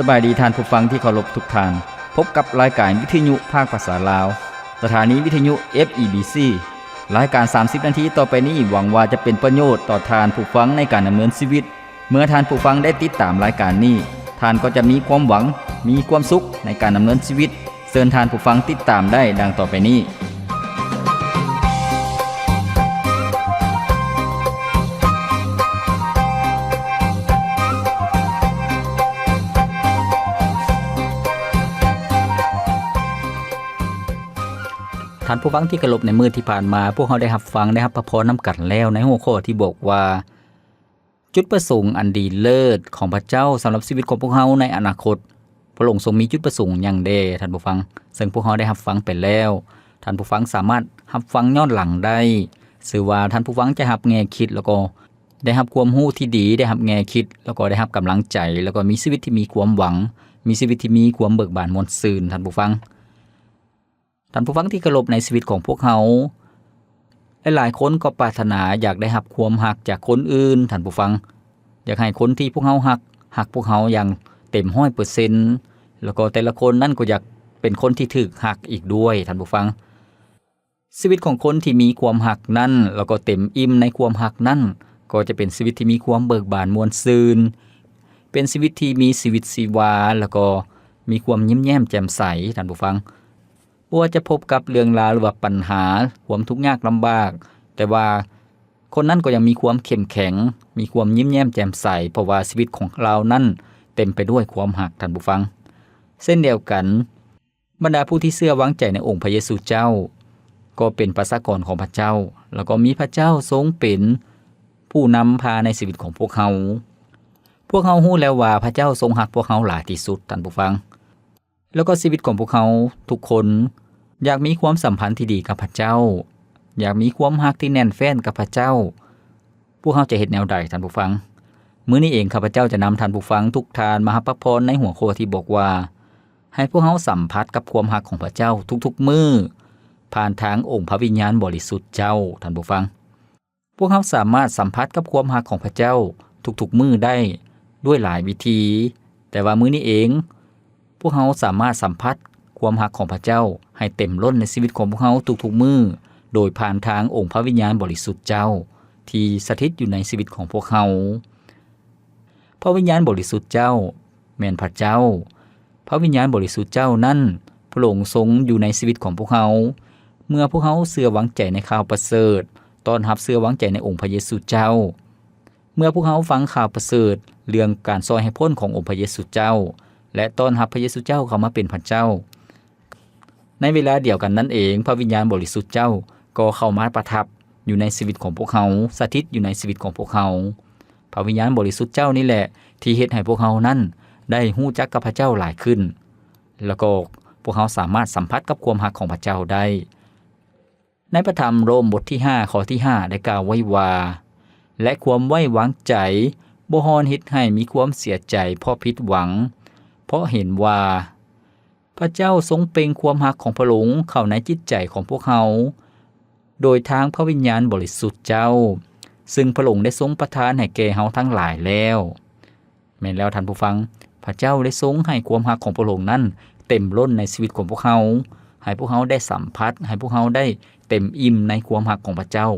ສະບາຍດີທ່ານຜູ້ຟັງທີ່ເຄົາລົບທຸກທ່ານ. ພົບກັບລາຍການວິທະຍຸພາກພາສາລາວ, ສະຖານີວິທະຍຸ ເອັຟ ອີ ບີ ຊີ. ລາຍການສາມສິບນາທີຕໍ່ໄປນີ້ ຫວັງວ່າຈະເປັນປະໂຫຍດຕໍ່ທ່ານຜູ້ຟັງໃນການດຳເນີນຊີວິດ. ເມື່ອທ່ານຜູ້ຟັງໄດ້ຕິດຕາມລາຍການນີ້, ທ່ານກໍຈະມີຄວາມຫວັງ, ມີຄວາມສຸກໃນການດຳເນີນຊີວິດ. ເຊີນທ່ານຜູ້ຟັງຕິດຕາມໄດ້ດັ່ງຕໍ່ໄປນີ້. ທ່ານຜູ້ຟັງທີ່ເຄົາລົບ, ໃນມື້ທີ່ຜ່ານມາ ພວກເຮົາໄດ້ຮັບຟັງ, ໄດ້ຮັບພະພອນນຳກັນແລ້ວ ໃນຫົວຂໍ້ທີ່ບອກວ່າ ຈຸດປະສົງອັນດີເລີດຂອງພະເຈົ້າສຳລັບຊີວິດຂອງພວກເຮົາໃນອະນາຄົດ. ພະອົງຊົງມີຈຸດປະສົງຫຍັງແດ່, ທ່ານຜູ້ຟັງ? ເຊິ່ງພວກເຮົາໄດ້ຮັບຟັງໄປແລ້ວ, ທ່ານຜູ້ຟັງສາມາດຮັບຟັງຍ້ອນຫຼັງໄດ້. ເຊື່ອວ່າທ່ານຜູ້ຟັງຈະຮັບແງ່ຄິດ ແລ້ວກໍໄດ້ຮັບຄວາມຮູ້ທີ່ດີ, ໄດ້ຮັບແງ່ຄິດ ແລ້ວກໍໄດ້ຮັບກຳລັງໃຈ, ແລ້ວກໍມີຊີວິດທີ່ມີຄວາມຫວັງ, ມີຊີວິດທີ່ມີຄວາມເບີກບານມ່ວນຊື່ນ, ທ່ານຜູ້ຟັງ. ທ່ານຜູ້ຟັງທີ່ເຄົາລົບ, ໃນຊີວິດຂອງພວກເຮົາ ຫຼາຍໆຄົນກໍປາດຖະໜາຢາກໄດ້ຮັບຄວາມຮັກຈາກຄົນອື່ນ, ທ່ານຜູ້ຟັງ. ຢາກໃຫ້ຄົນທີ່ພວກເຮົາຮັກ, ຮັກພວກເຮົາຢ່າງເຕັມຮ້ອຍເປີເຊັນ, ແລ້ວກໍແຕ່ລະຄົນນັ້ນກໍຢາກເປັນຄົນທີ່ຖືກຮັກອີກດ້ວຍ, ທ່ານຜູ້ຟັງ. ຊີວິດຂອງຄົນທີ່ມີຄວາມຮັກນັ້ນ ແລ້ວກໍເຕັມອີ່ມໃນຄວາມຮັກນັ້ນ ກໍຈະເປັນຊີວິດທີ່ມີຄວາມເບີກບານມ່ວນຊື່ນ, ເປັນຊີວິດທີ່ມີຊີວິດຊີວາ ແລ້ວກໍມີຄວາມຍິ້ມແຍ້ມແຈ່ມໃສ, ທ່ານຜູ້ຟັງ. ບໍ່ວ່າຈະພົບກັບເລື່ອງລາວ ຫຼືວ່າປັນຫາ, ຄວາມທຸກຍາກລຳບາກ, ແຕ່ວ່າຄົນນັ້ນກໍຍັງມີຄວາມເຂັ້ມແຂງ, ມີຄວາມຍິ້ມແຍ້ມແຈ່ມໃສ, ເພາະວ່າຊີວິດຂອງລາວນັ້ນເຕັມໄປດ້ວຍຄວາມຮັກ, ທ່ານຜູ້ຟັງ. ເຊັ່ນດຽວກັນ, ບັນດາຜູ້ທີ່ເຊື່ອວາງໃຈໃນອົງພະເຢຊູເຈົ້າ ກໍເປັນປະຊາກອນຂອງພະເຈົ້າ, ແລ້ວກໍມີພະເຈົ້າຊົງເປັນຜູ້ນຳພາໃນຊີວິດຂອງພວກເຮົາ. ພວກເຮົາຮູ້ແລ້ວວ່າພະເຈົ້າຊົງຮັກພວກເຮົາຫຼາຍທີ່ສຸດ, ທ່ານຜູ້ຟັງ. ແລ້ວກໍຊີວິດຂອງພວກເຮົາທຸກຄົນຢາກມີຄວາມສຳພັນທີ່ດີກັບພະເຈົ້າ, ຢາກມີຄວາມຮັກທີ່ແໜ້ນແຟ້ນກັບພະເຈົ້າ. ພວກເຮົາຈະເຮັດແນວໃດ, ທ່ານຜູ້ຟັງ? ມື້ນີ້ເອງ ຂ້າພະເຈົ້າຈະນຳທ່ານຜູ້ຟັງທຸກທ່ານມາຮັບພະພອນໃນຫົວຂໍ້ທີ່ບອກວ່າ ໃຫ້ພວກເຮົາສຳຜັດກັບຄວາມຮັກຂອງພະເຈົ້າທຸກໆມື້ ຜ່ານທາງອົງພະວິນຍານບໍລິສຸດເຈົ້າ, ທ່ານຜູ້ຟັງ. ພວກເຮົາສາມາດສຳຜັດກັບຄວາມຮັກຂອງພະເຈົ້າທຸກໆມື້ໄດ້ດ້ວຍຫຼາຍວິທີ, ແຕ່ວ່າມື້ນີ້ເອງ ພວກເຮົາສາມາດສຳຜັດຄວາມຮັກຂອງພະເຈົ້າໃຫ້ເຕັມລົ້ນໃນຊີວິດຂອງພວກເຮົາທຸກໆມື້ ໂດຍຜ່ານທາງອົງພະວິນຍານບໍລິສຸດເຈົ້າທີ່ສະຖິດຢູ່ໃນຊີວິດຂອງພວກເຮົາ. ພະວິນຍານບໍລິສຸດເຈົ້າແມ່ນພະເຈົ້າ. ພະວິນຍານບໍລິສຸດເຈົ້ານັ້ນ ພະອົງຊົງຢູ່ໃນຊີວິດຂອງພວກເຮົາ. ເມື່ອພວກເຮົາເຊື່ອວາງໃຈໃນຂ່າວປະເສີດ, ຕ້ອນຮັບເຊື່ອວາງໃຈໃນອົງພະເຢຊູເຈົ້າ, ເມື່ອພວກເຮົາຟັງຂ່າວປະເສີດເລື່ອງການຊ່ອຍໃຫ້ພົ້ນຂອງອົງພະເຢຊູເຈົ້າ ແລະ ຕ້ອນຮັບພະເຢຊູເຈົ້າເຂົ້າມາເປັນພະເຈົ້າ, ໃນເວລາດຽວກັນນັ້ນເອງ ພະວິນຍານບໍລິສຸດເຈົ້າກໍເຂົ້າມາປະທັບຢູ່ໃນຊີວິດຂອງພວກເຮົາ, ສະຖິດຢູ່ໃນຊີວິດຂອງພວກເຮົາ. ພະວິນຍານບໍລິສຸດເຈົ້ານີ້ແຫຼະທີ່ເຮັດໃຫ້ພວກເຮົານັ້ນໄດ້ຮູ້ຈັກກັບພະເຈົ້າຫຼາຍຂຶ້ນ, ແລ້ວກໍພວກເຮົາສາມາດສຳຜັດກັບຄວາມຮັກຂອງພະເຈົ້າໄດ້. ໃນພະທຳໂຣມບົດທີຫ້າ ຂໍ້ທີຫ້າ ໄດ້ກ່າວໄວ້ວ່າ ແລະ ຄວາມໄວ້ວາງໃຈບໍ່ຮອນເຮັດໃຫ້ມີຄວາມເສຍໃຈເພາະຜິດຫວັງ, ເພາະເຫັນວ່າພະເຈົ້າຊົງເປັ່ງຄວາມຮັກຂອງພະອົງເຂົ້າໃນຈິດໃຈຂອງພວກເຮົາ ໂດຍທາງພະວິນຍານບໍລິສຸດເຈົ້າ ຊຶ່ງພະອົງໄດ້ຊົງປະທານໃຫ້ແກ່ເຮົາທັງຫຼາຍແລ້ວ. ແມ່ນແລ້ວທ່ານຜູ້ຟັງ, ພະເຈົ້າໄດ້ຊົງໃຫ້ຄວາມຮັກຂອງພະອົງນັ້ນເຕັມລົ້ນໃນຊີວິດຂອງພວກເຮົາ, ໃຫ້ພວກເຮົາໄດ້ສຳຜັດ, ໃຫ້ພວກເຮົາໄດ້ເຕັມອີ່ມໃນຄວາມຮັກຂອງພະເຈົ້າ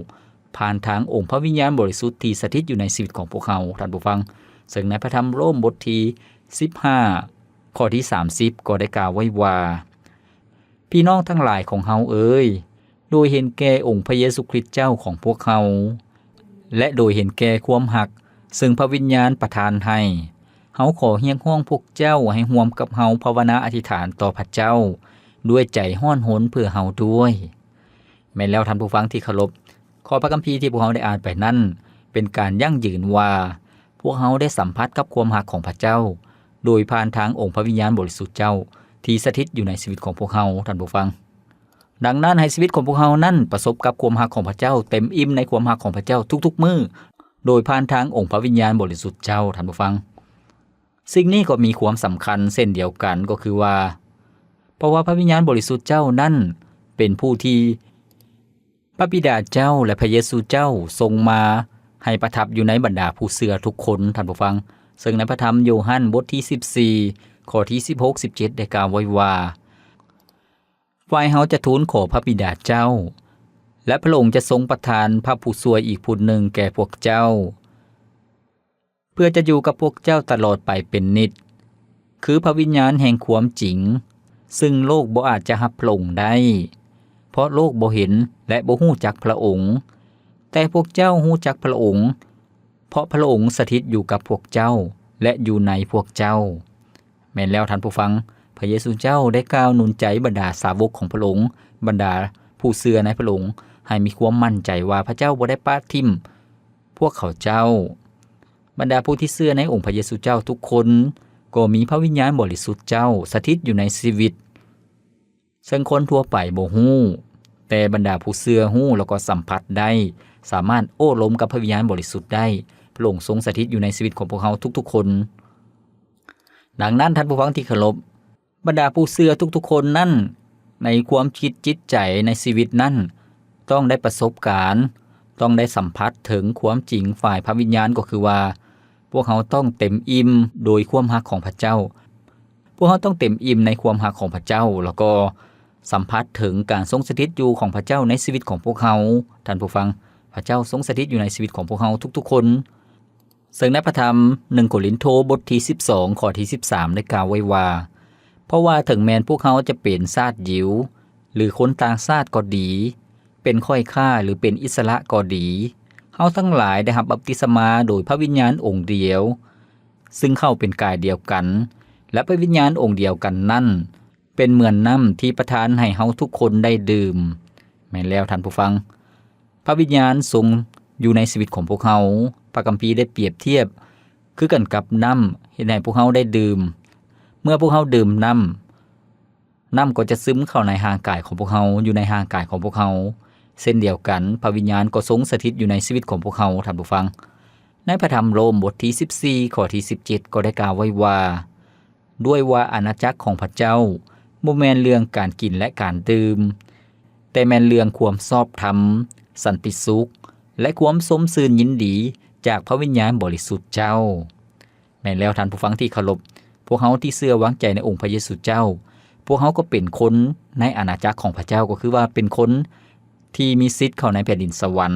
ຜ່ານທາງອົງພະວິນຍານບໍລິສຸດທີ່ສະຖິດຢູ່ໃນຊີວິດຂອງພວກເຮົາ, ທ່ານຜູ້ຟັງ. ເຊິ່ງໃນພະທຳໂຣມບົດທີສິບຫ້າ ຂໍ້ທີສາມສິບ ກໍໄດ້ກ່າວໄວ້ວ່າ, ພີ່ນ້ອງທັງຫຼາຍຂອງເຮົາເອີຍ, ໂດຍເຫັນແກ່ອົງພະເຢຊູຄຣິດເຈົ້າຂອງພວກເຮົາ ແລະ ໂດຍເຫັນແກ່ຄວາມຮັກເຊິ່ງພະວິນຍານປະທານໃຫ້, ເຮົາຂໍຮຽກຮ້ອງພວກເຈົ້າໃຫ້ຮ່ວມກັບເຮົາພາວະນາອະທິຖານຕໍ່ພະເຈົ້າດ້ວຍໃຈຮ້ອນຮົນເພື່ອເຮົາດ້ວຍ. ແມ່ນແລ້ວທ່ານຜູ້ຟັງທີ່ເຄົາລົບ, ຂໍ້ພະຄຳພີທີ່ພວກເຮົາໄດ້ອ່ານໄປນັ້ນ ເປັນການຢັ້ງຢືນວ່າ ພວກເຮົາໄດ້ສຳຜັດກັບຄວາມຮັກຂອງພະເຈົ້າ ໂດຍຜ່ານທາງອົງພະວິນຍານບໍລິສຸດເຈົ້າທີ່ສະຖິດຢູ່ໃນຊີວິດຂອງພວກເຮົາ, ທ່ານຜູ້ຟັງ. ດັ່ງນັ້ນ, ໃຫ້ຊີວິດຂອງພວກເຮົານັ້ນປະສົບກັບຄວາມຮັກຂອງພະເຈົ້າ, ເຕັມອີ່ມໃນຄວາມຮັກຂອງພະເຈົ້າທຸກໆມື້, ໂດຍຜ່ານທາງອົງພະວິນຍານບໍລິສຸດເຈົ້າ, ທ່ານຜູ້ຟັງ. ສິ່ງນີ້ກໍມີຄວາມສຳຄັນເຊັ່ນດຽວກັນ, ກໍຄືວ່າ ເພາະວ່າພະວິນຍານບໍລິສຸດເຈົ້ານັ້ນເປັນຜູ້ທີ່ ພະບິດາເຈົ້າ ແລະ ພະເຢຊູເຈົ້າສົ່ງມາໃຫ້ປະທັບຢູ່ໃນບັນດາຜູ້ເຊື່ອທຸກຄົນ, ທ່ານຜູ້ຟັງ. ເຊິ່ງໃນພະທຳໂຢຮັນບົດທີສິບສີ່ ຂໍ້ທີສິບຫົກ ສິບເຈັດ ໄດ້ກ່າວໄວ້ວ່າ ຝ່າຍເຮົາຈະທູນຂໍພະບິດາເຈົ້າ ແລະ ພະອົງຈະຊົງປະທານພະຜູ້ຊ່ວຍອີກຜູ້ໜຶ່ງແກ່ພວກເຈົ້າ ເພື່ອຈະຢູ່ກັບພວກເຈົ້າຕະຫຼອດໄປເປັນນິດ ຄືພະວິນຍານແຫ່ງຄວາມຈິງ ຊຶ່ງໂລກບໍ່ອາດຈະຮັບພະອົງໄດ້ ເພາະໂລກບໍ່ເຫັນ ແລະ ບໍ່ຮູ້ຈັກພະອົງ. ແຕ່ພວກເຈົ້າຮູ້ຈັກພະອົງ ເພາະພະອົງສະຖິດຢູ່ກັບພວກເຈົ້າ ແລະ ຢູ່ໃນພວກເຈົ້າ. ແມ່ນແລ້ວທ່ານຜູ້ຟັງ, ພະເຢຊູເຈົ້າໄດ້ກ່າວໜູນໃຈບັນດາສາວົກຂອງພະອົງ, ບັນດາຜູ້ເຊື່ອໃນພະອົງ, ໃຫ້ມີຄວາມໝັ້ນໃຈວ່າພະເຈົ້າບໍ່ໄດ້ປະຖິ້ມພວກເຂົາເຈົ້າ. ບັນດາຜູ້ທີ່ເຊື່ອໃນອົງພະເຢຊູເຈົ້າທຸກຄົນ ກໍມີພະວິນຍານບໍລິສຸດເຈົ້າສະຖິດຢູ່ໃນຊີວິດ ເຊິ່ງຄົນທົ່ວໄປບໍ່ຮູ້, ແຕ່ບັນດາຜູ້ເຊື່ອຮູ້ ແລ້ວກໍສຳຜັດໄດ້, ສາມາດໂອ້ລົມກັບພະວິນຍານບໍລິສຸດໄດ້. ພະອົງຊົງສະຖິດຢູ່ໃນຊີວິດຂອງພວກເຮົາທຸກໆຄົນ. ດັ່ງນັ້ນ, ທ່ານຜູ້ຟັງທີ່ເຄົາລົບ, ບັນດາຜູ້ເຊື່ອທຸກໆຄົນນັ້ນ, ໃນຄວາມຄິດຈິດໃຈໃນຊີວິດນັ້ນ, ຕ້ອງໄດ້ປະສົບການ, ຕ້ອງໄດ້ສຳຜັດເຖິງຄວາມຈິງຝ່າຍພະວິນຍານ, ກໍຄືວ່າ ພວກເຮົາຕ້ອງເຕັມອີ່ມໂດຍຄວາມຮັກຂອງພະເຈົ້າ. ພວກເຮົາຕ້ອງເຕັມອີ່ມໃນຄວາມຮັກຂອງພະເຈົ້າ ແລ້ວກໍສຳຜັດເຖິງການຊົງສະຖິດຢູ່ຂອງພະເຈົ້າໃນຊີວິດຂອງພວກເຮົາ. ທ່ານຜູ້ຟັງ, ພະເຈົ້າຊົງສະຖິດຢູ່ໃນຊີວິດຂອງພວກເຮົາທຸກໆຄົນ. ເຊິ່ງໃນພະທຳໜຶ່ງໂກລິນໂທ ບົດທີສິບສອງ ຂໍ້ທີສິບສາມ ໄດ້ກ່າວໄວ້ວ່າ, ເພາະວ່າເຖິງແມ່ນພວກເຮົາຈະເປັນຊາດຢິວ ຫຼື ຄົນຕ່າງຊາດກໍດີ, ເປັນຂ້ອຍຂ້າ ຫຼື ເປັນອິດສະຫຼະກໍດີ, ເຮົາທັງຫຼາຍໄດ້ຮັບບັບຕິສະມາໂດຍພະວິນຍານອົງດຽວ, ຊຶ່ງເຂົ້າເປັນກາຍດຽວກັນ, ແລະ ພະວິນຍານອົງດຽວກັນນັ້ນ ເປັນເໝືອນນ້ຳທີ່ປະທານໃຫ້ເຮົາທຸກຄົນໄດ້ດື່ມ. ແມ່ນແລ້ວທ່ານຜູ້ຟັງ, ພະວິນຍານຊົງຢູ່ໃນຊີວິດຂອງພວກເຮົາ. ພະຄຳພີໄດ້ປຽບທຽບຄືກັນກັບນ້ຳ ເຮັດໃຫ້ພວກເຮົາໄດ້ດື່ມ. ເມື່ອພວກເຮົາດື່ມນ້ຳ, ນ້ຳກໍຈະຊຶມເຂົ້າໃນຮ່າງກາຍຂອງພວກເຮົາ, ຢູ່ໃນຮ່າງກາຍຂອງພວກເຮົາ. ເຊັ່ນດຽວກັນ, ພະວິນຍານກໍຊົງສະຖິດຢູ່ໃນຊີວິດຂອງພວກເຮົາ, ທ່ານຜູ້ຟັງ. ໃນພະທຳໂລມ ບົດທີສິບສີ່ ຂໍ້ທີສິບເຈັດ ກໍໄດ້ກ່າວໄວ້ວ່າ, ດ້ວຍວ່າອານາຈັກຂອງພະເຈົ້າບໍ່ແມ່ນເລື່ອງການກິນ ແລະ ການດື່ມ, ແຕ່ແມ່ນເລື່ອງຄວາມຊອບທຳ, ສັນຕິສຸກ ແລະ ຄວາມຊົມຊື່ນຍິນດີຈາກພະວິນຍານບໍລິສຸດເຈົ້າ. ແມ່ນແລ້ວທ່ານຜູ້ຟັງທີ່ເຄົາລົບ, ພວກເຮົາທີ່ເຊື່ອວາງໃຈໃນອົງພະເຢຊູເຈົ້າ, ພວກເຮົາກໍເປັນຄົນໃນອານາຈັກຂອງພະເຈົ້າ, ກໍຄືວ່າເປັນຄົນທີ່ມີສິດເຂົ້າໃນແຜ່ນດິນສະຫວັນ.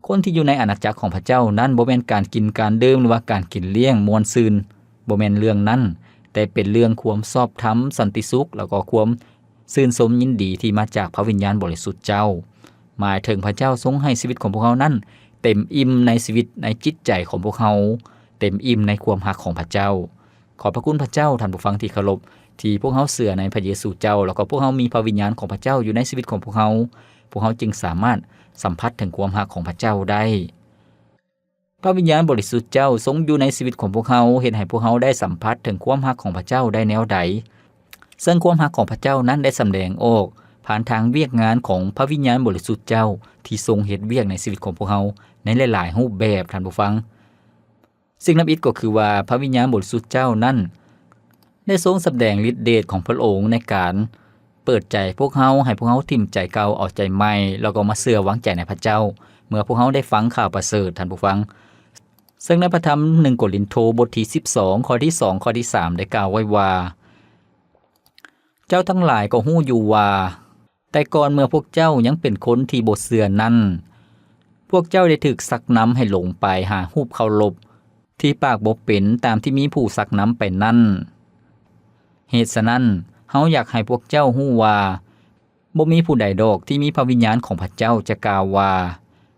ຄົນທີ່ຢູ່ໃນອານາຈັກຂອງພະເຈົ້ານັ້ນ ບໍ່ແມ່ນການກິນການດື່ມ ຫຼືວ່າການກິນລ້ຽງມ່ວນຊື່ນ, ບໍ່ແມ່ນເລື່ອງນັ້ນ, ແຕ່ເປັນເລື່ອງຄວາມຊອບທຳ, ສັນຕິສຸກ ແລ້ວກໍຄວາມຊື່ນຊົມຍິນດີທີ່ມາຈາກພະວິນຍານບໍລິສຸດເຈົ້າ. ໝາຍເຖິງພະເຈົ້າຊົງໃຫ້ຊີວິດຂອງພວກເຮົານັ້ນເຕັມອີ່ມໃນຊີວິດ, ໃນຈິດໃຈຂອງພວກເຮົາ, ເຕັມອີ່ມໃນຄວາມຮັກຂອງພະເຈົ້າ. ຂອບພະຄຸນພະເຈົ້າ, ທ່ານຜູ້ຟັງທີ່ເຄົາລົບ, ທີ່ພວກເຮົາເຊື່ອໃນພະເຢຊູເຈົ້າ, ແລ້ວກໍພວກເຮົາມີພະວິນຍານຂອງພະເຈົ້າຢູ່ໃນຊີວິດຂອງພວກເຮົາ, ພວກເຮົາຈຶ່ງສາມາດສຳຜັດເຖິງຄວາມຮັກຂອງພະເຈົ້າໄດ້. ພະວິນຍານບໍລິສຸດເຈົ້າຊົງຢູ່ໃນຊີວິດຂອງພວກເຮົາ, ເຮັດໃຫ້ພວກເຮົາໄດ້ສຳຜັດເຖິງຄວາມຮັກຂອງພະເຈົ້າໄດ້ແນວໃດ? ເຊິ່ງຄວາມຮັກຂອງພະເຈົ້ານັ້ນໄດ້ສຳແດງອອກຜ່ານທາງວຽກງານຂອງພະວິນຍານບໍລິສຸດເຈົ້າ ທີ່ຊົງເຮັດວຽກໃນຊີວິດຂອງພວກເຮົາໃນຫຼາຍໆຮູບແບບ, ທ່ານຜູ້ຟັງ. ສິ່ງທຳອິດກໍຄືວ່າ ພະວິນຍານບໍລິສຸດເຈົ້ານັ້ນ ໄດ້ຊົງສຳແດງລິດເດດຂອງພະອົງໃນການເປີດໃຈພວກເຮົາ ໃຫ້ພວກເຮົາຖິ້ມໃຈເກົ່າເອົາໃຈໃໝ່ ແລ້ວກໍມາເຊື່ອວາງໃຈໃນພະເຈົ້າ ເມື່ອພວກເຮົາໄດ້ຟັງຂ່າວປະເສີດ, ທ່ານຜູ້ຟັງ. ເຊິ່ງໃນພະທຳໜຶ່ງໂກລິນໂທ ບົດທີສິບສອງ ຂໍ້ທີສອງ ຂໍ້ທີສາມ ໄດ້ກ່າວໄວ້ວ່າ, ເຈົ້າທັງຫຼາຍກໍຮູ້ຢູ່ວ່າ ແຕ່ກ່ອນເມື່ອພວກເຈົ້າຍັງເປັນຄົນທີ່ບໍ່ເຊື່ອນັ້ນ, ພວກເຈົ້າໄດ້ຖືກຊັກນຳໃຫ້ຫຼົງໄປຫາຮູບເຄົາລົບທີ່ປາກບໍ່ເປັນຕາມທີ່ມີຜູ້ຊັກນຳໄປນັ້ນ. ເຫດສະນັ້ນ, ເຮົາຢາກໃຫ້ພວກເຈົ້າຮູ້ວ່າ ບໍ່ມີຜູ້ໃດດອກທີ່ມີພະວິນຍານຂອງພະເຈົ້າຈະກ່າວວ່າ,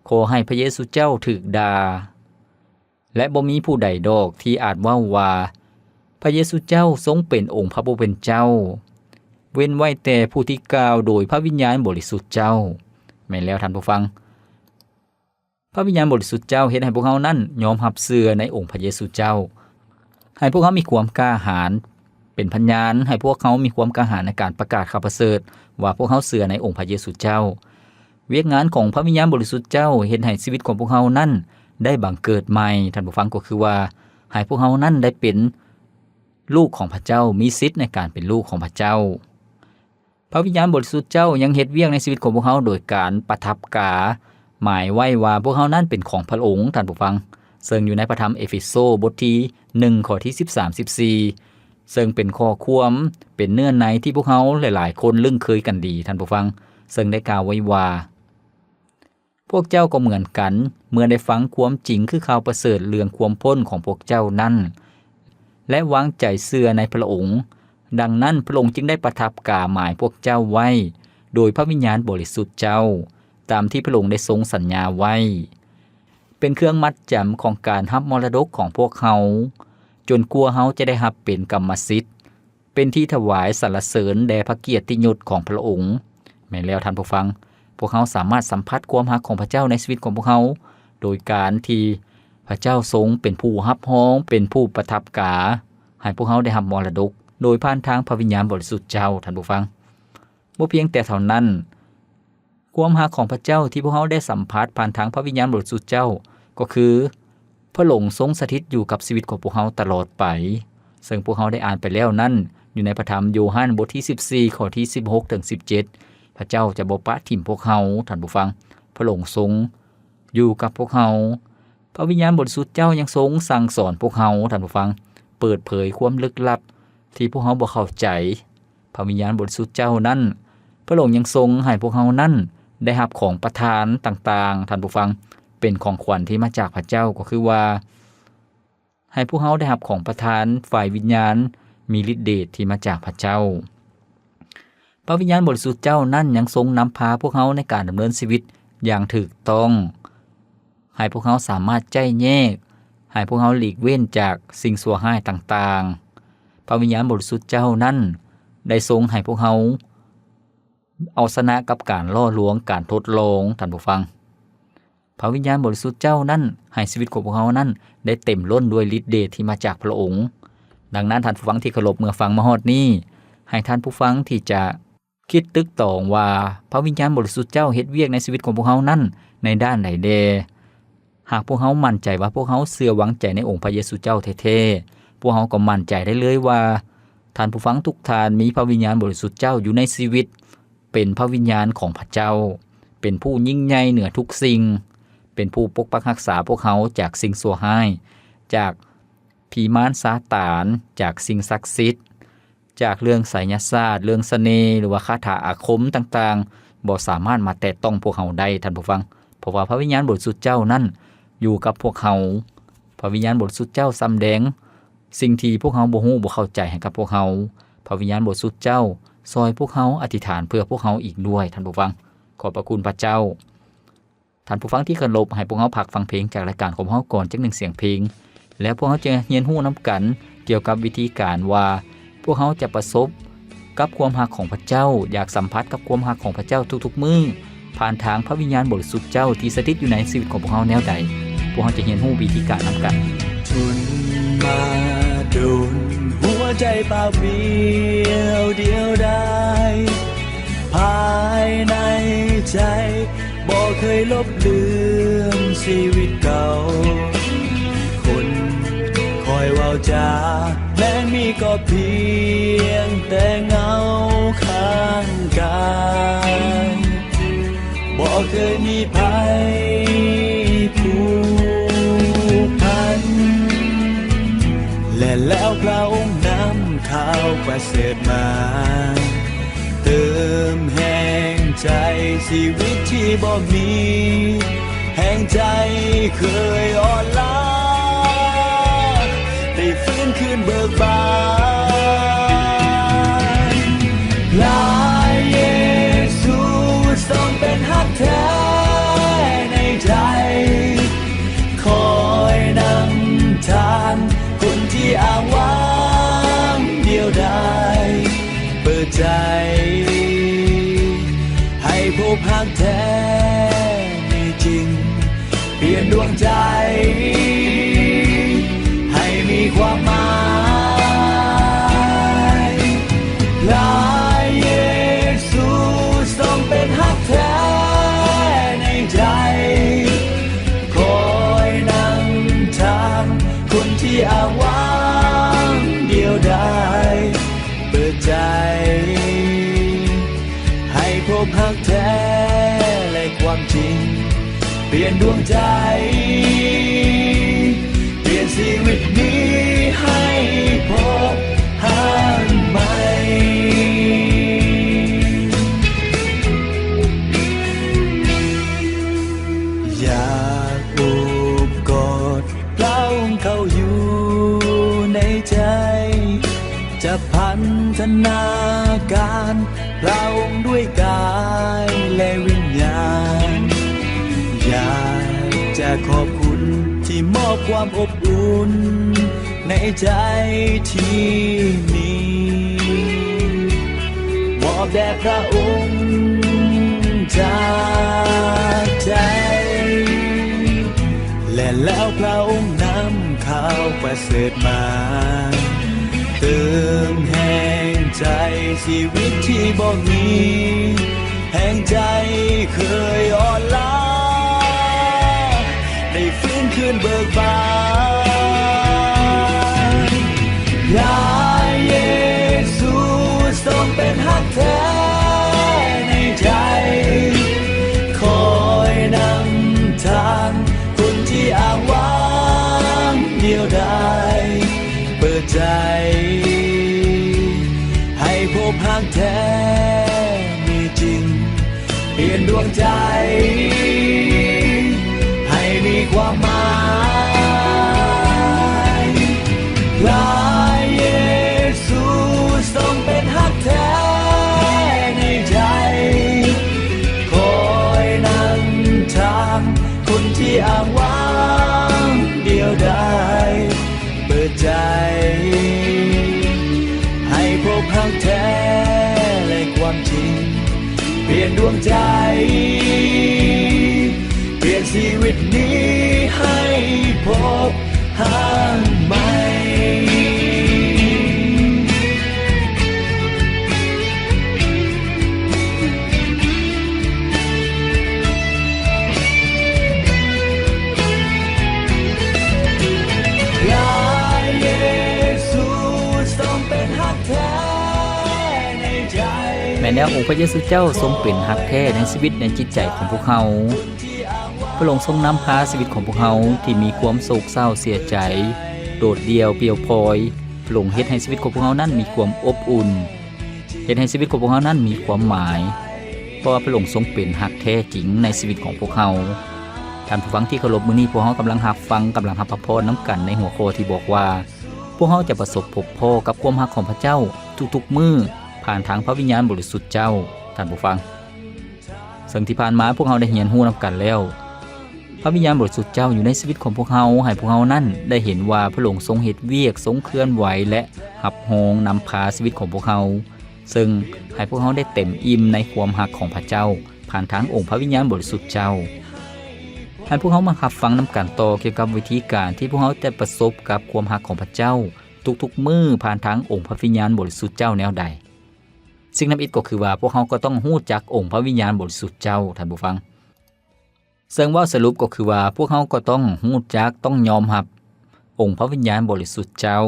ຂໍໃຫ້ພະເຢຊູເຈົ້າຖືກດ່າ. ແລະ ບໍ່ມີຜູ້ໃດດອກທີ່ອາດເວົ້າວ່າ ພະເຢຊູເຈົ້າຊົງເປັນອົງພະຜູ້ເປັນເຈົ້າ, ເວັ້ນໄວ້ແຕ່ຜູ້ທີ່ກ່າວໂດຍພະວິນຍານບໍລິສຸດເຈົ້າ. ແມ່ນແລ້ວທ່ານຜູ້ຟັງ, ພະວິນຍານບໍລິສຸດເຈົ້າເຮັດໃຫ້ພວກເຮົານັ້ນຍອມຮັບເຊື່ອໃນອົງພະເຢຊູເຈົ້າ, ໃຫ້ພວກເຮົາມີຄວາມກ້າຫານ ເປັນພະຍານ, ໃຫ້ພວກເຮົາມີຄວາມກ້າຫານໃນການປະກາດຂ່າວປະເສີດວ່າພວກເຮົາເຊື່ອໃນອົງພະເຢຊູເຈົ້າ. ວຽກງານຂອງພະວິນຍານບໍລິສຸດເຈົ້າເຮັດໃຫ້ຊີວິດຂອງພວກເຮົານັ້ນໄດ້ບັງເກີດໃໝ່, ທ່ານຜູ້ຟັງ, ກໍຄືວ່າໃຫ້ພວກເຮົານັ້ນໄດ້ເປັນລູກຂອງພະເຈົ້າ, ມີສິດໃນການເປັນລູກຂອງພະເຈົ້າ. ພະວິນຍານບໍລິສຸດເຈົ້າຍັງເຮັດວຽກໃນຊີວິດຂອງພວກເຮົາໂດຍການປະທັບກາ, ໝາຍໄວ້ວ່າພວກເຮົານັ້ນເປັນຂອງພະອົງ, ທ່ານຜູ້ຟັງ. ເຊິ່ງຢູ່ໃນພະທຳເອເຟໂຊ ບົດທີໜຶ່ງ ຂໍ້ທີສິບສາມ ສິບສີ່ ເຊິ່ງເປັນຂໍ້ຄວາມ ເປັນເນື້ອໃນທີ່ພວກເຮົາຫຼາຍໆຄົນລຶ້ງເຄີຍກັນດີ, ທ່ານຜູ້ຟັງ, ເຊິ່ງໄດ້ກ່າວໄວ້ວ່າ, ພວກເຈົ້າກໍເໝືອນກັນ, ເມື່ອໄດ້ຟັງຄວາມຈິງຄືຂ່າວປະເສີດເລື່ອງຄວາມພົ້ນຂອງພວກເຈົ້ານັ້ນ ແລະ ວາງໃຈເຊື່ອໃນພະອົງ, ດັ່ງນັ້ນ ພະອົງຈຶ່ງໄດ້ປະທັບກາໝາຍພວກເຈົ້າໄວ້ໂດຍພະວິນຍານບໍລິສຸດເຈົ້າ, ຕາມທີ່ພະອົງໄດ້ຊົງສັນຍາໄວ້, ເປັນເຄື່ອງມັດຈຳຂອງການຮັບມໍລະດົກຂອງພວກເຮົາ, ຈົນກວ່າເຮົາຈະໄດ້ຮັບເປັນກຳມະສິດ, ເປັນທີ່ຖວາຍສັນລະເສີນແດ່ພະກຽດຕິຍົດຂອງພະອົງ. ແມ່ນແລ້ວທ່ານຜູ້ຟັງ, ພວກເຮົາສາມາດສຳຜັດຄວາມຮັກຂອງພະເຈົ້າໃນຊີວິດຂອງພວກເຮົາ ໂດຍການທີ່ພະເຈົ້າຊົງເປັນຜູ້ຮັບຮອງ, ເປັນຜູ້ປະທັບກາ ໃຫ້ພວກເຮົາໄດ້ຮັບມໍລະດົກ ໂດຍຜ່ານທາງພະວິນຍານບໍລິສຸດເຈົ້າ, ທ່ານຜູ້ຟັງ. ບໍ່ພຽງແຕ່ເທົ່ານັ້ນ, ຄວາມຮັກຂອງພະເຈົ້າທີ່ພວກເຮົາໄດ້ສຳຜັດຜ່ານທາງພະວິນຍານບໍລິສຸດເຈົ້າ ກໍຄື ພະອົງຊົງສະຖິດຢູ່ກັບຊີວິດຂອງພວກເຮົາຕະຫຼອດໄປ, ເຊິ່ງພວກເຮົາໄດ້ອ່ານໄປແລ້ວນັ້ນ ຢູ່ໃນພະທຳໂຢຮັນ ບົດທີສິບສີ່ ຂໍ້ທີສິບຫົກເຖິງສິບເຈັດ, ພະເຈົ້າຈະບໍ່ປະຖິ້ມພວກເຮົາ, ທ່ານຜູ້ຟັງ. ພະອົງຊົງຢູ່ກັບພວກເຮົາ. ພະວິນຍານບໍລິສຸດເຈົ້າຍັງຊົງສັ່ງສອນພວກເຮົາ, ທ່ານຜູ້ຟັງ, ເປີດເຜີຍຄວາມລຶກລັບທີ່ພວກເຮົາບໍ່ເຂົ້າໃຈ. ພະວິນຍານບໍລິສຸດເຈົ້ານັ້ນ, ພະອົງຍັງຊົງໃຫ້ພວກເຮົານັ້ນໄດ້ຮັບຂອງປະທານຕ່າງໆ, ທ່ານຜູ້ຟັງ, ເປັນຂອງຂວັນທີ່ມາຈາກພະເຈົ້າ, ກໍຄືວ່າ ໃຫ້ພວກເຮົາໄດ້ຮັບຂອງປະທານຝ່າຍວິນຍານ ມີລິດເດດທີ່ມາຈາກພະເຈົ້າ. ພະວິນຍານບໍລິສຸດເຈົ້ານັ້ນຍັງຊົງນຳພາພວກເຮົາໃນການດຳເນີນຊີວິດຢ່າງຖືກຕ້ອງ, ໃຫ້ພວກເຮົາສາມາດໄຈ້ແຍກ, ໃຫ້ພວກເຮົາຫຼີກເວັ້ນຈາກສິ່ງຊົ່ວຮ້າຍຕ່າງໆ. ພະວິນຍານບໍລິສຸດເຈົ້ານັ້ນໄດ້ຊົງໃຫ້ພວກເຮົາເອົາຊະນະກັບການຫຼໍ່ລວງ, ການທົດລອງ, ທ່ານຜູ້ຟັງ. ພະວິນຍານບໍລິສຸດເຈົ້ານັ້ນໃຫ້ຊີວິດຂອງພວກເຮົານັ້ນໄດ້ເຕັມລົ້ນດ້ວຍລິດເດດທີ່ມາຈາກພະອົງ. ດັ່ງນັ້ນ, ທ່ານຜູ້ຟັງທີ່ເຄົາລົບ, ເມື່ອຟັງມາຮອດນີ້, ໃຫ້ທ່ານຜູ້ຟັງທີ່ຈະ ຄິດຕຶກຕອງວ່າ ພະວິນຍານບໍລິສຸດເຈົ້າເຮັດວຽກໃນຊີວິດຂອງພວກເຮົານັ້ນໃນດ້ານໃດແດ່? ຫາກພວກເຮົາໝັ້ນໃຈວ່າພວກເຮົາເຊື່ອວາງໃຈໃນອົງພະເຢຊູເຈົ້າແທ້ໆ, ພວກເຮົາກໍໝັ້ນໃຈໄດ້ເລີຍວ່າ ທ່ານຜູ້ຟັງທຸກທ່ານມີພະວິນຍານບໍລິສຸດເຈົ້າຢູ່ໃນຊີວິດ, ເປັນພະວິນຍານຂອງພະເຈົ້າ, ເປັນຜູ້ຍິ່ງໃຫຍ່ເໜືອທຸກສິ່ງ, ເປັນຜູ້ປົກປັກຮັກສາພວກເຮົາຈາກສິ່ງຊົ່ວຮ້າຍ, ຈາກ ຜີມານຊາຕານ, ຈາກສິ່ງສັກສິດ, ຈາກເລື່ອງໄສຍະສາດ, ເລື່ອງສະເໜ່ ຫຼືວ່າຄາຖາອາຄົມຕ່າງໆ ບໍ່ສາມາດມາແຕະຕ້ອງພວກເຮົາໄດ້, ທ່ານຜູ້ຟັງ, ເພາະວ່າພະວິນຍານບໍລິສຸດເຈົ້ານັ້ນຢູ່ກັບພວກເຮົາ. ພະວິນຍານບໍລິສຸດເຈົ້າສຳແດງສິ່ງທີ່ພວກເຮົາບໍ່ຮູ້, ບໍ່ເຂົ້າໃຈໃຫ້ກັບພວກເຮົາ. ພະວິນຍານບໍລິສຸດເຈົ້າຊ່ອຍພວກເຮົາອະທິຖານເພື່ອພວກເຮົາອີກດ້ວຍ, ທ່ານຜູ້ຟັງ. ຂອບພະຄຸນພະເຈົ້າ. ທ່ານຜູ້ຟັງທີ່ເຄົາລົບ, ໃຫ້ພວກເຮົາພັກຟັງເພງຈາກລາຍການຂອງເຮົາກ່ອນຈັກໜຶ່ງສຽງເພງ, ແລ້ວພວກເຮົາຈະຮຽນຮູ້ນຳກັນກ່ຽວກັບວິທີການວ່າ ພວກເຮົາຈະປະສົບກັບຄວາມຮັກຂອງພະເຈົ້າ, ຢາກສຳຜັດກັບຄວາມຮັກຂອງພະເຈົ້າທຸກໆມື້, ຜ່ານທາງພະວິນຍານບໍລິສຸດເຈົ້າທີ່ສະຖິດຢູ່ໃນຊີວິດຂອງພວກເຮົາແນວໃດ? ພວກເຮົາຈະຮຽນຮູ້ວິທີການນຳກັນ. ທົນມາດົນ, ຫົວໃຈປາປ່ຽວ, ດຽວດາຍ, ພາຍໃນໃຈ ບໍ່ເຄີຍລົບລືມຊີວິດເກົ່າ. ຄົນຄອຍເວົ້າຈາ ແມ່ນມີກໍພຽງແຕ່ເງົາຂ້າງກາຍ. ບໍ່ເຄີຍມີໃຜຜູກພັນ ແລະ ແລ້ວພະອົງນຳຂ່າວປະເສີດມາ. ເຕີມແຮງໃຈຊີວິດທີ່ບໍ່ມີແຮງໃຈເຄີຍອ່ອນລ້າ ໄດ້ຟື້ນຄືນເບີກບານ. ພະເຢຊູຊົງເປັນຮັກແທ້ໃນໃຈ ຄອຍນຳທາງຄົນທີ່ອ້າງວ້າງດຽວດາຍ. ເປີດໃຈໃຫ້ພົບຮັກແທ້ມີຈິງ, ປ່ຽນດວງໃຈໃຫ້ມີຄວາມໝາຍ. ພະເຢຊູຊົງເປັນຮັກແທ້ໃນໃຈ, ຄອຍນຳທາງຄົນທີ່ອ້າງວ້າງດຽວດາຍ. ເປີດໃຈໃຫ້ພົບຮັກແທ້ ແລະ ຄວາມຈິງ, ປ່ຽນດວງໃຈ ນາການພະອົງດ້ວຍກາຍ ແລະ ວິນຍານ. ຢາກຈະຂອບຄຸນທີ່ມອບຄວາມອົບອຸ່ນໃນໃຈທີ່ມີ ມອບແດ່ພະອົງຈາກໃຈ ແລະ ແລ້ວພະອົງນຳຂ່າວປະເສີດມາ ເຕີມແຮງໃຈຊີວິດທີ່ບໍ່ມີ ແຮງໃຈເຄີຍອ່ອນລ້າ ໄດ້ຟື້ນຄືນເບີກບານ. ພະເຢຊູຊົງເປັນຮັກແທ້ໃນໃຈ ຄອຍນຳທາງຄົນທີ່ອ້າງວ້າງດຽວດາຍ. ເປີດໃຈໃຫ້ພົບຮັກແທ້ມີຈິງ ປ່ຽນດວງໃຈໃຫ້ມີຄວາມໝາຍ. ພະເຢຊູຊົງເປັນຮັກແທ້ໃນໃຈ ຄອຍນຳທາງຄົນທີ່ອ້າງວ້າງດຽວດາຍ. ເປີດໃຈໃຫ້ພົບຮັກແທ້ ແລະ ຄວາມຈິງ ປ່ຽນດວງໃຈ ປ່ຽນຊີວິດນີ້ໃຫ້ພົບຮັກໃໝ່. ພະເຢຊູຊົງເປັນຮັກແທ້ໃນໃຈ. ແມ່ນແລ້ວ, ອົງພະເຢຊູເຈົ້າຊົງເປັນຮັກແທ້ໃນຊີວິດ, ໃນຈິດໃຈຂອງພວກເຮົາ. ພະອົງຊົງນຳພາຊີວິດຂອງພວກເຮົາທີ່ມີຄວາມໂສກເສົ້າເສຍໃຈ, ໂດດດ່ຽວປ່ຽວພອຍ. ພະອົງເຮັດໃຫ້ຊີວິດຂອງພວກເຮົານັ້ນມີຄວາມອົບອຸ່ນ, ເຮັດໃຫ້ຊີວິດຂອງພວກເຮົານັ້ນມີຄວາມໝາຍ, ເພາະວ່າພະອົງຊົງເປັນຮັກແທ້ຈິງໃນຊີວິດຂອງພວກເຮົາ. ທ່ານຜູ້ຟັງທີ່ເຄົາລົບ, ມື້ນີ້ພວກເຮົາກຳລັງຮັບຟັງ, ກຳລັງຮັບພະພອນນຳກັນໃນຫົວຂໍ້ທີ່ບອກວ່າ ພວກເຮົາຈະປະສົບພົບພໍ້ກັບຄວາມຮັກຂອງພະເຈົ້າທຸກໆມື້ ຜ່ານທາງພະວິນຍານບໍລິສຸດເຈົ້າ, ທ່ານຜູ້ຟັງ. ເຊິ່ງທີ່ຜ່ານມາພວກເຮົາໄດ້ຮຽນຮູ້ນຳກັນແລ້ວ, ພະວິນຍານບໍລິສຸດເຈົ້າຢູ່ໃນຊີວິດຂອງພວກເຮົາ, ໃຫ້ພວກເຮົານັ້ນໄດ້ເຫັນວ່າພະອົງຊົງເຮັດວຽກ, ຊົງເຄື່ອນໄຫວ ແລະ ຮັບຮອງນຳພາຊີວິດຂອງພວກເຮົາ, ເຊິ່ງໃຫ້ພວກເຮົາໄດ້ເຕັມອີ່ມໃນຄວາມຮັກຂອງພະເຈົ້າ ຜ່ານທາງອົງພະວິນຍານບໍລິສຸດເຈົ້າ. ໃຫ້ພວກເຮົາມາຮັບຟັງນຳກັນຕໍ່ກ່ຽວກັບວິທີການທີ່ພວກເຮົາຈະປະສົບກັບຄວາມຮັກຂອງພະເຈົ້າທຸກໆມື້ ຜ່ານທາງອົງພະວິນຍານບໍລິສຸດເຈົ້າແນວໃດ. ສິ່ງທຳອິດກໍຄືວ່າ ພວກເຮົາກໍຕ້ອງຮູ້ຈັກອົງພະວິນຍານບໍລິສຸດເຈົ້າ, ທ່ານຜູ້ຟັງ. ເຊິ່ງເວົ້າສະຫຼຸບກໍຄືວ່າ ພວກເຮົາກໍຕ້ອງຮູ້ຈັກ, ຕ້ອງຍອມຮັບອົງພະວິນຍານບໍລິສຸດເຈົ້າ.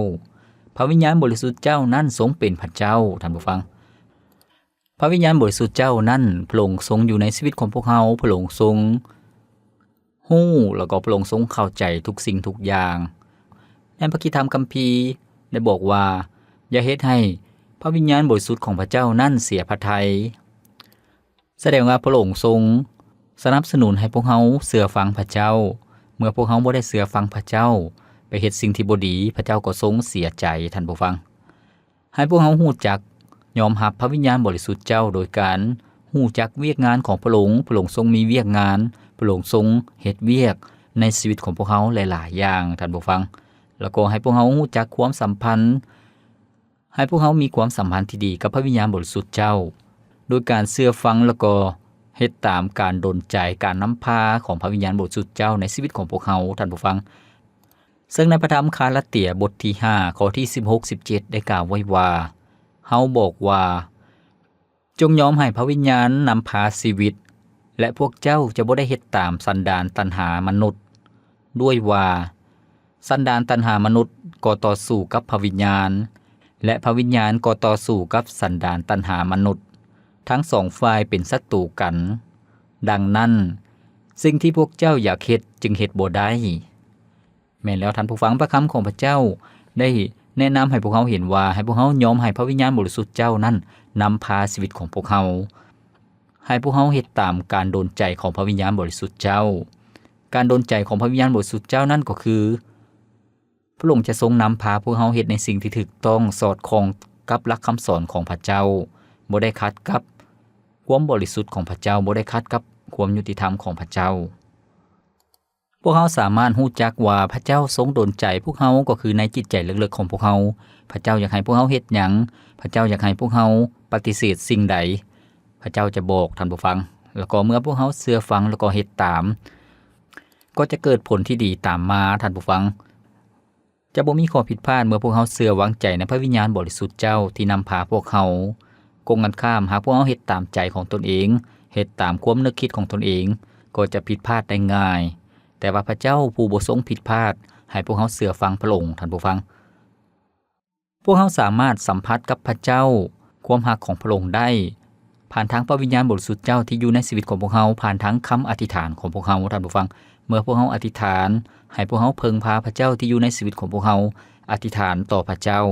ພະວິນຍານບໍລິສຸດເຈົ້ານັ້ນຊົງເປັນພະເຈົ້າ, ທ່ານຜູ້ຟັງ. ພະວິນຍານບໍລິສຸດເຈົ້ານັ້ນ ພະອົງຊົງຢູ່ໃນຊີວິດຂອງພວກເຮົາ, ພະອົງຊົງຮູ້ ແລ້ວກໍພະອົງຊົງເຂົ້າໃຈທຸກສິ່ງທຸກຢ່າງ. ໃນພະຄຣິສຕະທຳຄຳພີໄດ້ບອກວ່າ ຢ່າເຮັດໃຫ້ພະວິນຍານບໍລິສຸດຂອງພະເຈົ້ານັ້ນເສຍພະໄທ. ສະແດງວ່າພະອົງຊົງສະໜັບສະໜູນໃຫ້ພວກເຮົາເຊື່ອຟັງພະເຈົ້າ. ເມື່ອພວກເຮົາບໍ່ໄດ້ເຊື່ອຟັງພະເຈົ້າ, ໄປເຮັດສິ່ງທີ່ບໍ່ດີ, ພະເຈົ້າກໍຊົງເສຍໃຈ, ທ່ານຜູ້ຟັງ. ໃຫ້ພວກເຮົາຮູ້ຈັກຍອມຮັບພະວິນຍານບໍລິສຸດເຈົ້າ ໂດຍການຮູ້ຈັກວຽກງານຂອງພະອົງ. ພະອົງຊົງມີວຽກງານ, ພະອົງຊົງເຮັດວຽກໃນຊີວິດຂອງພວກເຮົາຫຼາຍໆຢ່າງ, ທ່ານຜູ້ຟັງ. ແລ້ວກໍໃຫ້ພວກເຮົາຮູ້ຈັກຄວາມສຳພັນ, ໃຫ້ພວກເຮົາມີຄວາມສຳພັນທີ່ດີກັບພະວິນຍານບໍລິສຸດເຈົ້າ ໂດຍການເຊື່ອຟັງ ແລ້ວກໍເຮັດຕາມການດົນໃຈ, ການນຳພາຂອງພະວິນຍານບໍລິສຸດເຈົ້າໃນຊີວິດຂອງພວກເຮົາ, ທ່ານຜູ້ຟັງ. ເຊິ່ງໃນພະທຳກາລາເຕຍບົດທີຫ້າ ຂໍ້ທີສິບຫົກ ສິບເຈັດ ໄດ້ກ່າວໄວ້ວ່າ, ເຮົາບອກວ່າ, ຈົ່ງຍອມໃຫ້ພະວິນຍານນຳພາຊີວິດ, ແລະ ພວກເຈົ້າຈະບໍ່ໄດ້ເຮັດຕາມສັນດານຕັນຫາມະນຸດ. ດ້ວຍວ່າ, ສັນດານຕັນຫາມະນຸດກໍຕໍ່ສູ້ກັບພະວິນຍານ, ແລະ ພະວິນຍານກໍຕໍ່ສູ້ກັບສັນດານຕັນຫາມະນຸດ, ທັງສອງຝ່າຍເປັນສັດຕູກັນ. ດັ່ງນັ້ນ, ສິ່ງທີ່ພວກເຈົ້າຢາກເຮັດຈຶ່ງເຮັດບໍ່ໄດ້. ແມ່ນແລ້ວທ່ານຜູ້ຟັງ, ພະຄຳຂອງພະເຈົ້າໄດ້ແນະນຳໃຫ້ພວກເຮົາເຫັນວ່າ ໃຫ້ພວກເຮົາຍອມໃຫ້ພະວິນຍານບໍລິສຸດເຈົ້ານັ້ນນຳພາຊີວິດຂອງພວກເຮົາ, ໃຫ້ພວກເຮົາເຮັດຕາມການດົນໃຈຂອງພະວິນຍານບໍລິສຸດເຈົ້າ. ການດົນໃຈຂອງພະວິນຍານບໍລິສຸດເຈົ້ານັ້ນກໍຄື ພະອົງຈະຊົງນຳພາພວກເຮົາເຮັດໃນສິ່ງທີ່ຖືກຕ້ອງ, ສອດຄ່ອງ ກັບຫຼັກຄຳສອນຂອງພະເຈົ້າ, ບໍ່ໄດ້ຂັດກັບຄວາມບໍລິສຸດຂອງພະເຈົ້າ, ບໍ່ໄດ້ຂັດກັບຄວາມຍຸຕິທຳຂອງພະເຈົ້າ. ພວກເຮົາສາມາດຮູ້ຈັກວ່າພະເຈົ້າຊົງດົນໃຈພວກເຮົາ ກໍຄືໃນຈິດໃຈເລິກໆຂອງພວກເຮົາ. ພະເຈົ້າຢາກໃຫ້ພວກເຮົາເຮັດຫຍັງ, ພະເຈົ້າຢາກໃຫ້ພວກເຮົາປະຕິເສດສິ່ງໃດ, ພະເຈົ້າຈະບອກທ່ານຜູ້ຟັງ. ແລ້ວກໍເມື່ອພວກເຮົາເຊື່ອຟັງ ແລ້ວກໍເຮັດຕາມ, ກໍຈະເກີດຜົນທີ່ດີຕາມມາ, ທ່ານຜູ້ຟັງ. ຈະບໍ່ມີຂໍ້ຜິດພາດເມື່ອພວກເຮົາເຊື່ອວາງໃຈໃນພະວິນຍານບໍລິສຸດເຈົ້າທີ່ນຳພາພວກເຮົາ. ກົງກັນຂ້າມ, ຫາກພວກເຮົາເຮັດຕາມໃຈຂອງຕົນເອງ, ເຮັດຕາມຄວາມນຶກຄິດຂອງຕົນເອງ, ກໍຈະຜິດພາດໄດ້ງ່າຍ. ແຕ່ວ່າພະເຈົ້າຜູ້ບໍ່ຊົງຜິດພາດ ໃຫ້ພວກເຮົາເຊື່ອຟັງພະອົງ, ທ່ານຜູ້ຟັງ. ພວກເຮົາສາມາດສຳຜັດກັບພະເຈົ້າ, ຄວາມຮັກຂອງພະອົງໄດ້ ຜ່ານທາງພະວິນຍານບໍລິສຸດເຈົ້າທີ່ຢູ່ໃນຊີວິດຂອງພວກເຮົາ, ຜ່ານທາງຄຳອະທິຖານຂອງພວກເຮົາ, ທ່ານຜູ້ຟັງ. ເມື່ອພວກເຮົາອະທິຖານ, ໃຫ້ພວກເຮົາເພິ່ງພາພະເຈົ້າທີ່ຢູ່ໃນຊີວິດຂອງພວກເຮົາ, ອະທິຖານຕໍ່ພະເຈົ້າ,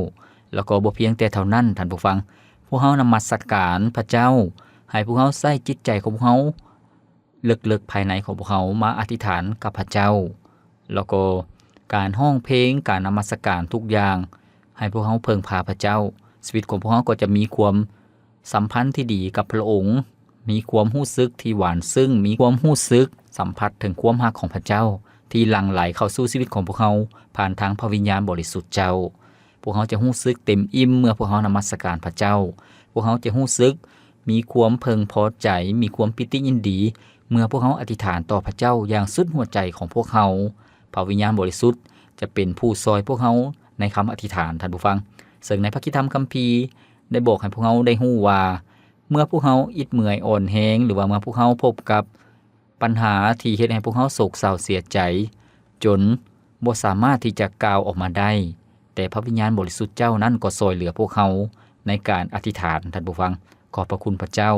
ແລ້ວກໍບໍ່ພຽງແຕ່ເທົ່ານັ້ນ, ທ່ານຜູ້ຟັງ, ພວກເຮົານະມັດສະການພະເຈົ້າ, ໃຫ້ພວກເຮົາໃຊ້ຈິດໃຈຂອງພວກເຮົາ ເລິກໆພາຍໃນຂອງພວກເຮົາມາອະທິຖານກັບພະເຈົ້າ, ແລ້ວກໍການຮ້ອງເພງ, ການນະມັດສະການທຸກຢ່າງ ໃຫ້ພວກເຮົາເພິ່ງພາພະເຈົ້າ, ຊີວິດຂອງພວກເຮົາກໍຈະມີຄວາມສຳພັນທີ່ດີກັບພະອົງ, ມີຄວາມຮູ້ສຶກທີ່ຫວານຊຶ້ງ, ມີຄວາມຮູ້ສຶກສຳຜັດເຖິງຄວາມຮັກຂອງພະເຈົ້າ ທີ່ຫຼັ່ງໄຫຼເຂົ້າສູ່ຊີວິດຂອງພວກເຮົາ ຜ່ານທາງພະວິນຍານບໍລິສຸດເຈົ້າ. ພວກເຮົາຈະຮູ້ສຶກເຕັມອີ່ມເມື່ອພວກເຮົານະມັດສະການພະເຈົ້າ. ພວກເຮົາຈະຮູ້ສຶກມີຄວາມເພິ່ງພໍໃຈ, ມີຄວາມປີຕິຍິນດີ ເມື່ອພວກເຮົາອະທິຖານຕໍ່ພະເຈົ້າຢ່າງສຸດຫົວໃຈຂອງພວກເຮົາ. ພະວິນຍານບໍລິສຸດຈະເປັນຜູ້ຊ່ອຍພວກເຮົາໃນຄຳອະທິຖານ, ທ່ານຜູ້ຟັງ. ເຊິ່ງໃນພະຄຣິສຕະທຳຄຳພີໄດ້ບອກໃຫ້ພວກເຮົາໄດ້ຮູ້ວ່າ, ເມື່ອພວກເຮົາອິດເມື່ອຍອ່ອນແຮງ ຫຼືວ່າເມື່ອພວກເຮົາພົບກັບ ບັນຫາທີ່ເຮັດໃຫ້ພວກເຮົາໂສກເສົ້າເສຍໃຈ ຈົນບໍ່ສາມາດທີ່ຈະກ່າວອອກມາໄດ້, ແຕ່ພະວິນຍານບໍລິສຸດເຈົ້ານັ້ນກໍຊ່ອຍເຫຼືອພວກເຮົາໃນການອະທິຖານ, ທ່ານຜູ້ຟັງ. ຂອບພະຄຸນພະເຈົ້າ,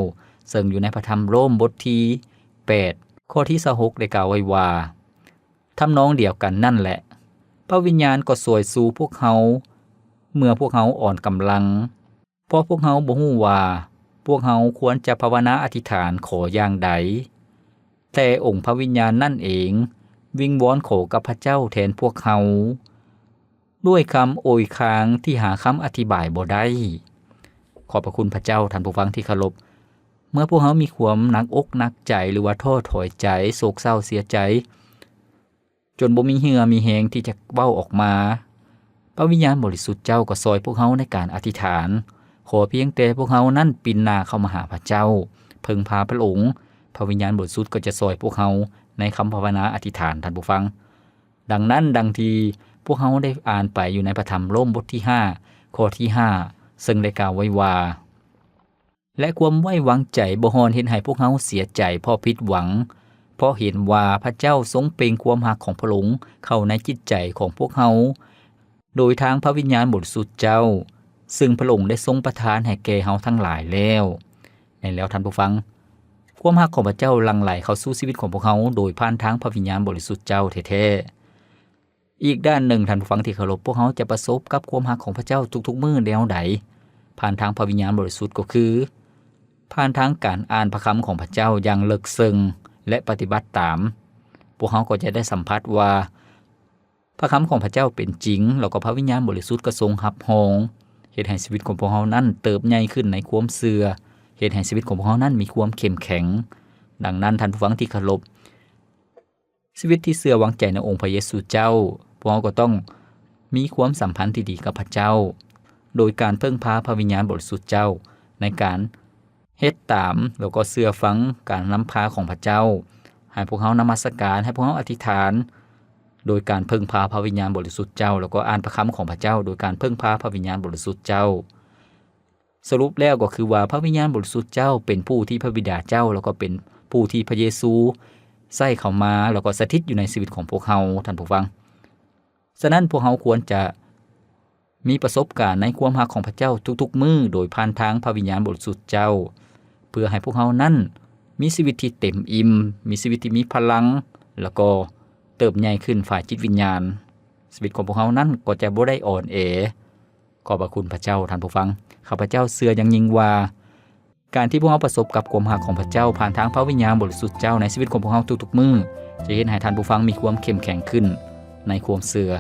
ເຊິ່ງຢູ່ໃນພະທຳໂຣມບົດທີແປດ ຂໍ້ທີຊາວຫົກ ໄດ້ກ່າວໄວ້ວ່າ, ທຳນອງດຽວກັນນັ້ນແຫຼະ, ພະວິນຍານກໍຊ່ວຍຊູພວກເຮົາ ເມື່ອພວກເຮົາອ່ອນກຳລັງ. ເພາະພວກເຮົາບໍ່ຮູ້ວ່າພວກເຮົາຄວນຈະພາວະນາອະທິຖານຂໍຢ່າງໃດ, ແຕ່ອົງພະວິນຍານນັ້ນເອງວິງວອນຂໍກັບພະເຈົ້າແທນພວກເຮົາ ດ້ວຍຄຳໂອຍຄາງທີ່ຫາຄຳອະທິບາຍບໍ່ໄດ້. ຂອບພະຄຸນພະເຈົ້າ, ທ່ານຜູ້ຟັງທີ່ເຄົາລົບ. ເມື່ອພວກເຮົາມີຄວາມໜັກອົກໜັກໃຈ ຫຼືວ່າທໍ້ຖອຍໃຈ, ໂສກເສົ້າເສຍໃຈ, ຈົນບໍ່ມີເຫື່ອມີແຮງທີ່ຈະເວົ້າອອກມາ, ພະວິນຍານບໍລິສຸດເຈົ້າກໍຊ່ອຍພວກເຮົາໃນການອະທິຖານ. ຂໍພຽງແຕ່ພວກເຮົານັ້ນປິ່ນໜ້າເຂົ້າມາຫາພະເຈົ້າ, ເພິ່ງພາພະອົງ, ພະວິນຍານບໍລິສຸດກໍຈະຊ່ອຍພວກເຮົາໃນຄຳພາວະນາອະທິຖານ, ທ່ານຜູ້ຟັງ. ດັ່ງນັ້ນ, ດັ່ງທີ່ພວກເຮົາໄດ້ອ່ານໄປຢູ່ໃນພະທຳໂຣມບົດທີຫ້າ ຂໍ້ທີຫ້າ ເຊິ່ງໄດ້ກ່າວໄວ້ວ່າ, ແລະ ຄວາມໄວ້ວາງໃຈບໍ່ຮ່ອນເຮັດໃຫ້ພວກເຮົາເສຍໃຈເພາະຜິດຫວັງ, ເພາະເຫັນວ່າພະເຈົ້າຊົງເປັ່ງຄວາມຮັກຂອງພະອົງເຂົ້າໃນຈິດໃຈຂອງພວກເຮົາ ໂດຍທາງພະວິນຍານບໍລິສຸດເຈົ້າ, ເຊິ່ງພະອົງໄດ້ຊົງປະທານໃຫ້ແກ່ເຮົາທັງຫຼາຍແລ້ວ. ແມ່ນແລ້ວທ່ານຜູ້ຟັງ, ຄວາມຮັກຂອງພະເຈົ້າຫຼັ່ງໄຫຼເຂົ້າສູ່ຊີວິດຂອງພວກເຮົາໂດຍຜ່ານທາງພະວິນຍານບໍລິສຸດເຈົ້າແທ້ໆ. ອີກດ້ານໜຶ່ງ, ທ່ານຜູ້ຟັງທີ່ເຄົາລົບ, ພວກເຮົາຈະປະສົບກັບຄວາມຮັກຂອງພະເຈົ້າທຸກໆມື້ແນວໃດ? ຜ່ານທາງພະວິນຍານບໍລິສຸດ, ກໍຄືຜ່ານທາງການອ່ານພະຄຳຂອງພະເຈົ້າຢ່າງເລິກເຊິ່ງ ແລະ ປະຕິບັດຕາມ. ພວກເຮົາກໍຈະໄດ້ສຳຜັດວ່າພະຄຳຂອງພະເຈົ້າເປັນຈິງ, ແລ້ວກໍພະວິນຍານບໍລິສຸດກໍຊົງຮັບຮອງ, ເຮັດໃຫ້ຊີວິດຂອງພວກເຮົານັ້ນເຕີບໃຫຍ່ຂຶ້ນໃນຄວາມເຊື່ອ, ເຮັດໃຫ້ຊີວິດຂອງພວກເຮົານັ້ນມີຄວາມເຂັ້ມແຂງ. ດັ່ງນັ້ນ, ທ່ານຜູ້ຟັງທີ່ເຄົາລົບ, ຊີວິດທີ່ເຊື່ອວາງໃຈໃນອົງພະເຢຊູເຈົ້າ, ພວກເຮົາກໍຕ້ອງມີຄວາມສຳພັນທີ່ດີກັບພະເຈົ້າ, ໂດຍການເພິ່ງພາພະວິນຍານບໍລິສຸດເຈົ້າ ໃນການເຮັດຕາມ ແລ້ວກໍເຊື່ອຟັງການນຳພາຂອງພະເຈົ້າ. ໃຫ້ພວກເຮົານະມັດສະການ, ໃຫ້ພວກເຮົາອະທິຖານ ໂດຍການເພິ່ງພາພະວິນຍານບໍລິສຸດເຈົ້າ, ແລ້ວກໍອ່ານພະຄຳຂອງພະເຈົ້າ ໂດຍການເພິ່ງພາພະວິນຍານບໍລິສຸດເຈົ້າ. ສະຫຼຸບແລ້ວກໍຄືວ່າ ພະວິນຍານບໍລິສຸດເຈົ້າເປັນຜູ້ທີ່ພະບິດາເຈົ້າ ແລ້ວກໍເປັນຜູ້ທີ່ພະເຢຊູໃຊ້ເຂົ້າມາ ແລ້ວກໍສະຖິດຢູ່ໃນຊີວິດຂອງພວກເຮົາ, ທ່ານຜູ້ຟັງ. ສະນັ້ນ, ພວກເຮົາຄວນຈະມີປະສົບການໃນຄວາມຮັກຂອງພະເຈົ້າທຸກໆມື້ ໂດຍຜ່ານທາງພະວິນຍານບໍລິສຸດເຈົ້າ, ເພື່ອໃຫ້ພວກເຮົານັ້ນມີຊີວິດທີ່ເຕັມອີ່ມ, ມີຊີວິດທີ່ມີພະລັງ, ແລ້ວກໍເຕີບໃຫຍ່ຂຶ້ນຝ່າຍຈິດວິນຍານ. ຊີວິດຂອງພວກເຮົານັ້ນກໍຈະບໍ່ໄດ້ອ່ອນແອ. ຂອບພະຄຸນພະເຈົ້າ, ທ່ານຜູ້ຟັງ. ຂ້າພະເຈົ້າເຊື່ອຢ່າງຍິ່ງວ່າ ການທີ່ພວກເຮົາປະສົບກັບຄວາມຮັກຂອງພະເຈົ້າຜ່ານທາງພະວິນຍານບໍລິສຸດເຈົ້າໃນຊີວິດຂອງພວກເຮົາທຸກໆມື້ ຈະເຮັດໃຫ້ທ່ານຜູ້ຟັງມີຄວາມເຂັ້ມແຂງຂຶ້ນໃນຄວາມເຊື່ອ.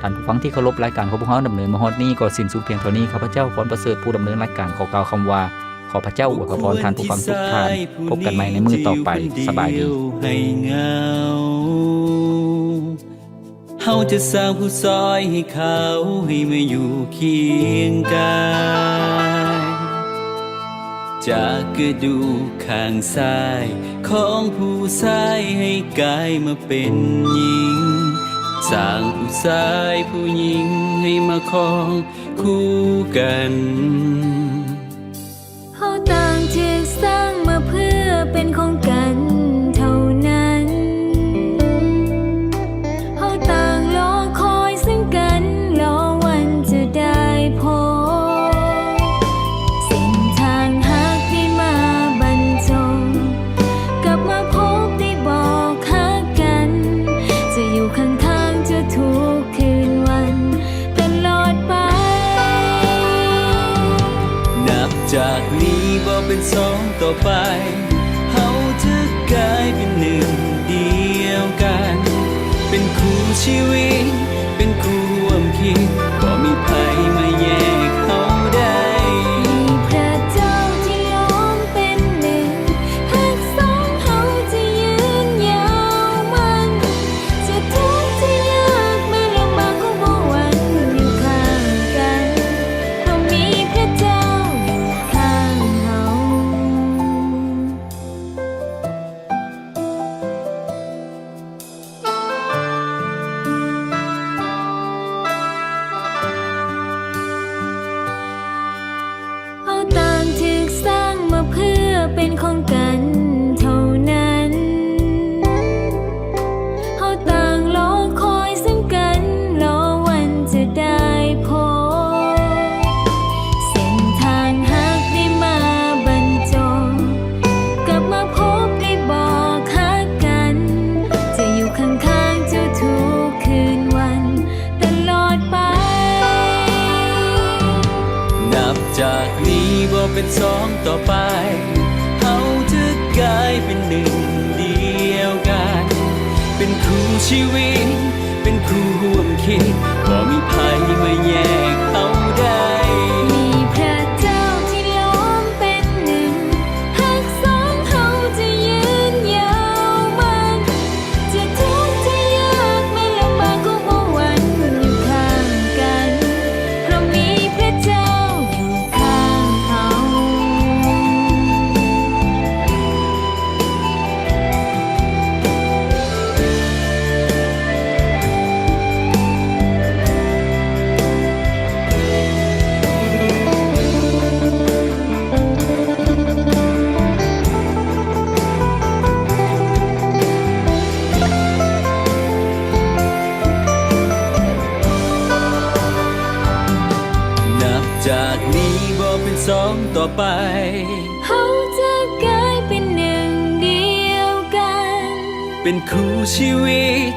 ທ່ານຜູ້ຟັງທີ່ເຄົາລົບ, ລາຍການຂອງພວກເຮົາດຳເນີນມາຮອດນີ້ກໍສິ້ນສຸດພຽງເທົ່ານີ້. ຂ້າພະເຈົ້າ ພອນປະເສີດ ຜູ້ດຳເນີນລາຍການ ຂໍກ່າວຄຳວ່າ ຂໍພະເຈົ້າອວຍພະພອນທ່ານຜູ້ຟັງທຸກທ່ານ. ພົບກັນໃໝ່ໃນມື້ຕໍ່ໄປ. ສະບາຍດີ. ເຮົາຈະສ້າງຜູ້ຊ່ອຍໃຫ້ເຂົາ ໃຫ້ມາຢູ່ຄຽງກາຍ ຈາກກະດູກຂ້າງຊ້າຍຂອງຜູ້ຊາຍ ໃຫ້ກາຍມາເປັນຍິງ, ສ້າງຜູ້ຊາຍຜູ້ຍິງ ໃຫ້ມາຄອງຄູ່ກັນ. ເຮົາຕ່າງຖືກສ້າງມາເພື່ອເປັນຂອງກັນເທົ່ານັ້ນ. ເຮົາຕ່າງລໍຄອຍເຊິ່ງກັນ, ລໍວັນຈະໄດ້ພົບ. ເສັ້ນທາງຮັກໄດ້ມາບັນຈົງ, ກັບມາພົບໄດ້ບອກຮັກກັນ, ຈະຢູ່ຂ້າງທາງຈົນທຸກຄືນວັນ ຕະຫຼອດໄປ. ນັບຈາກນີ້ບໍ່ເປັນສອງຕໍ່ໄປ, ເຮົາຈະກາຍເປັນໜຶ່ງດຽວກັນ, ເປັນຄູ່ຊີວິດ ເປັນຄູ່ຮ່ວມຄິດ, ບໍ່ມີໃຜມາແຍກເຮົາໄດ້. ມີພະເຈົ້າທີ່ລວມເປັນໜຶ່ງ, ຮັກສອງເຮົາຈະຍືນຍາວໝັ້ນ. ຈະທຸກຈະຍາກແມ່ນລຳບາກກໍບໍ່ຫວັ່ນຢູ່ຂ້າງກັນ, ເພາະມີພະເຈົ້າຢູ່ຂ້າງເຮົາ. ເຮົາຕ່າງຖືກສ້າງມາເພື່ອເປັນຂອງກັນເທົ່ານັ້ນ. ເຮົາຕ່າງລໍຄອຍເຊິ່ງກັນ, ລໍວັນຈະໄດ້ພົບ. ເສັ້ນທາງຮັກໄດ້ມາບັນຈົງ, ກັບມາພົບໄດ້ບອກຮັກກັນ, ຈະຢູ່ຂ້າງໆເຈົ້າທຸກຄືນວັນ ຕະຫຼອດໄປ. ນັບຈາກນີ້ບໍ່ເປັນສອງຕໍ່ໄປ, ເຮົາຈະກາຍເປັນໜຶ່ງດຽວກັນ, ເປັນຄູ່ຊີວິດ ເປັນຄູ່ຮ່ວມຄິດ, ບໍ່ມີໃຜມາແຍກເຮົາໄດ້. ມີພະເຈົ້າທີ່ລວມເປັນໜຶ່ງ, ຮັກສອງເຮົາຈະຍືນຍາວໝັ້ນ. ຈະທຸກຈະຍາກແມ່ນລຳບາກກໍບໍ່ຫວັ່ນຢູ່ຂ້າງກັນ, ເພາະມີພະເຈົ້າຢູ່ຂ້າງເຮົາ. ນັບຈາກນີ້ບໍ່ເປັນສອງຕໍ່ໄປ, ເຮົາຈະກາຍເປັນໜຶ່ງດຽວກັນ, ເປັນຄູ່ຊີວິດ